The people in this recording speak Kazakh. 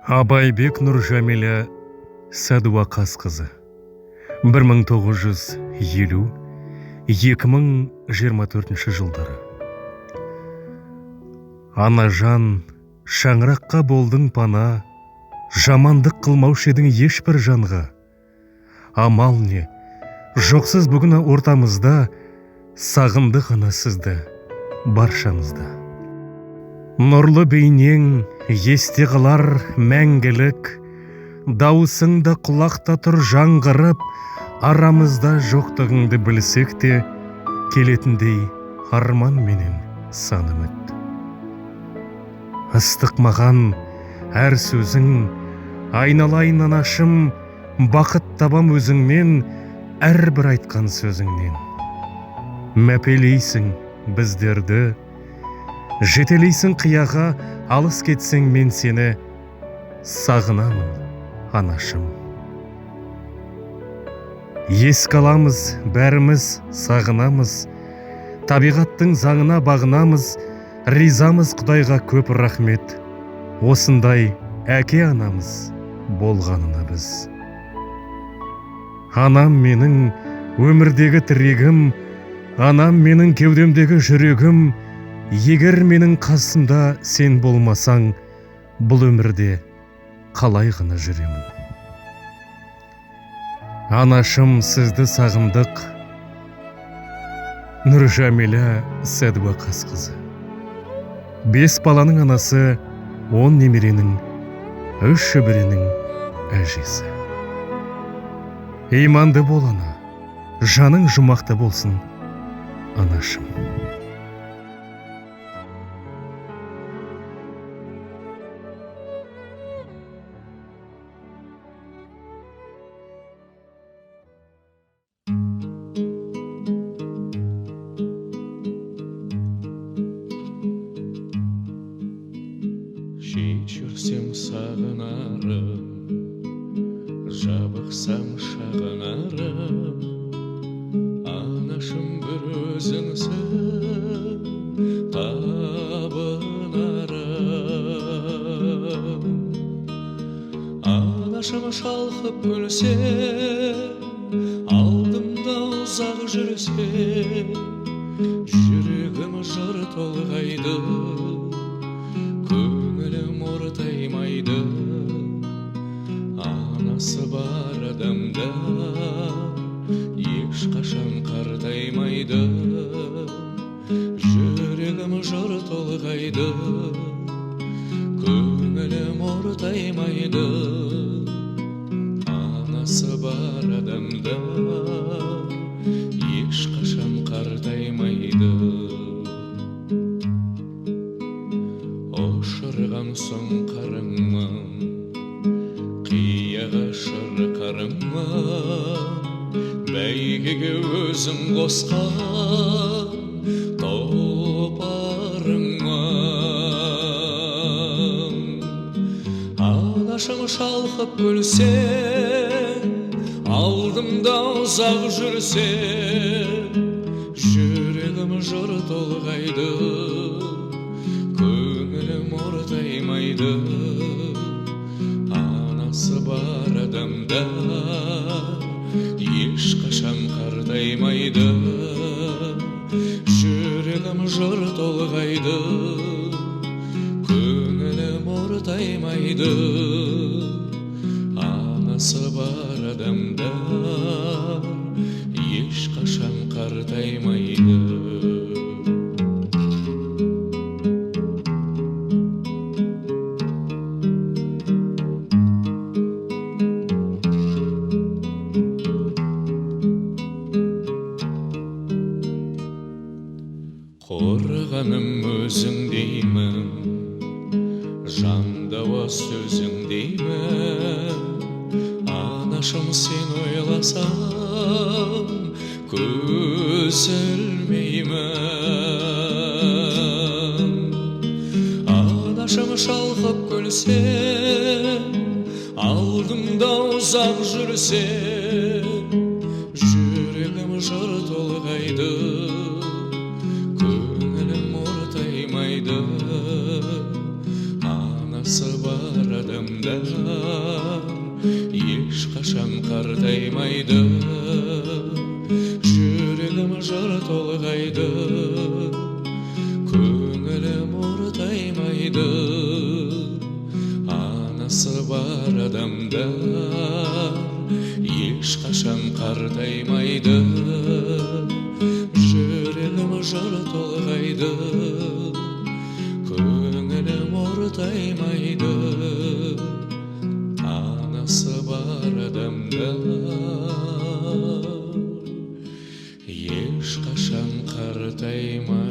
Абайбек Нұржамиля Сәдуақасқызы, 1950-2024 жылдары. Анажан, шаңыраққа болдың пана, жамандық қылмаушы едің ешбір жанға. Амал не, жоқсыз бүгін ортамызда, сағындық ана сізді, баршамызды. Нұрлы бейнең есте қалар мәңгілік, дауысың да құлақта тұр жаңғырып, арамызда жоқтығыңды білсек те, келетіндей арман менен сан үміт. Ыстық маған әр сөзің, айналайын анашым, бақыт табам өзіңмен әрбір айтқан сөзіңнен. Мәпелейсің біздерді, жетелейсің қияға, алыс кетсең мен сені сағынамын, анашым. Еске аламыз, бәріміз сағынамыз, табиғаттың заңына бағынамыз, ризамыз Құдайға көп рахмет, осындай әке анамыз болғанына біз. Анам менің өмірдегі тірегім, анам менің кеудемдегі жүрегім, егер менің қасымда сен болмасаң, бұл өмірде қалай ғана жүремін. Анашым, сізді сағындық. Нұржамиля Сәдуақасқызы. 5 баланың анасы, 10 немеренің, 3 шөберенің әжесі. Иманды бол ана, жаның жұмақты болсын, анашым. Шет жүрсем сағынарым, жабықсам шағынарым, анашым бір өзіңсің табынарым. Анашым шалқып күлсе, алдымда ұзақ жүрсе, жүрегім жыр толғайды, көңілім ортаймайды. Анасы бар адамдар ешқашан қартаймайды, жүрегім жыр толғайды, көңілім ортаймайды. Анасы бар адамдар ешқашан қартаймайды. Ұшырған соң қарыңмын, қияға шырқарыңмын, бәйгеге өзім қосқан тұлпарыңмын. Анашым шалқып күлсе, алдымда ұзақ жүрсе, жүрегім жыр толғайды, көңілім ортаймайды. Анасы бар адамдар ешқашан қартаймайды, жүрегім жыр толғайды, көңілім ортаймайды. Анасы бар адамдар ешқашан қартаймайды. Қорғаным өзің деймін, жандауа сөзің деймін, анашым сен ойласам көз ілмеймін. Анашым шалқып күлсе, алдымда ұзақ жүрсе, жүрегім жыр толғайды, көңілім ортаймайды. Анасы бар адамдар бар адамдар ешқашан қартаймайды. Жүрегім жыр толғайды, көңілім ортаймайды. Анасы бар адамдар ешқашан қартаймайды.